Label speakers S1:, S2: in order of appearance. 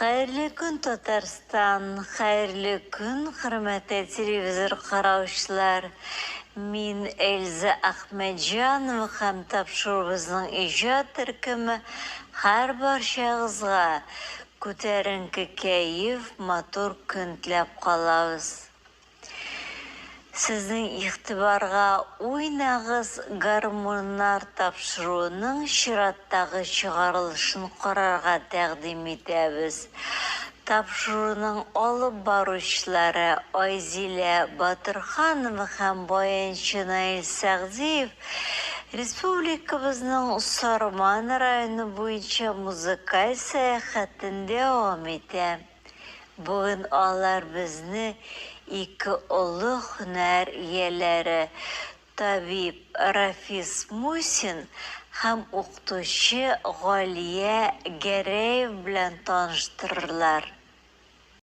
S1: Хәерле көн, Татарстан! Хәерле көн, хөрмәтле телевизор караучылар! Мин Эльза Әхмәтҗанова һәм тапшыруыбызның иҗат төркеме һәрбарчагызга күтәренке кәеф, матур көн теләп калабыз. Сезнең игътибарга Уйнагыз, гармуннар тапшыруының чираттагы чыгарылышын карарга тәкъдим итәбез. Тапшыруның алып баручылары Айзилә Батырханова һәм баянчы Наил Сәгъдиев республикабызның Сарман районы буенча музыкаль сәяхәтен дәвам итә. Бүген алар безне ике олы һөнәр ияләре, табиб Рафис Мусин һәм укытучы Галия Гәрәева белән таныштырырлар.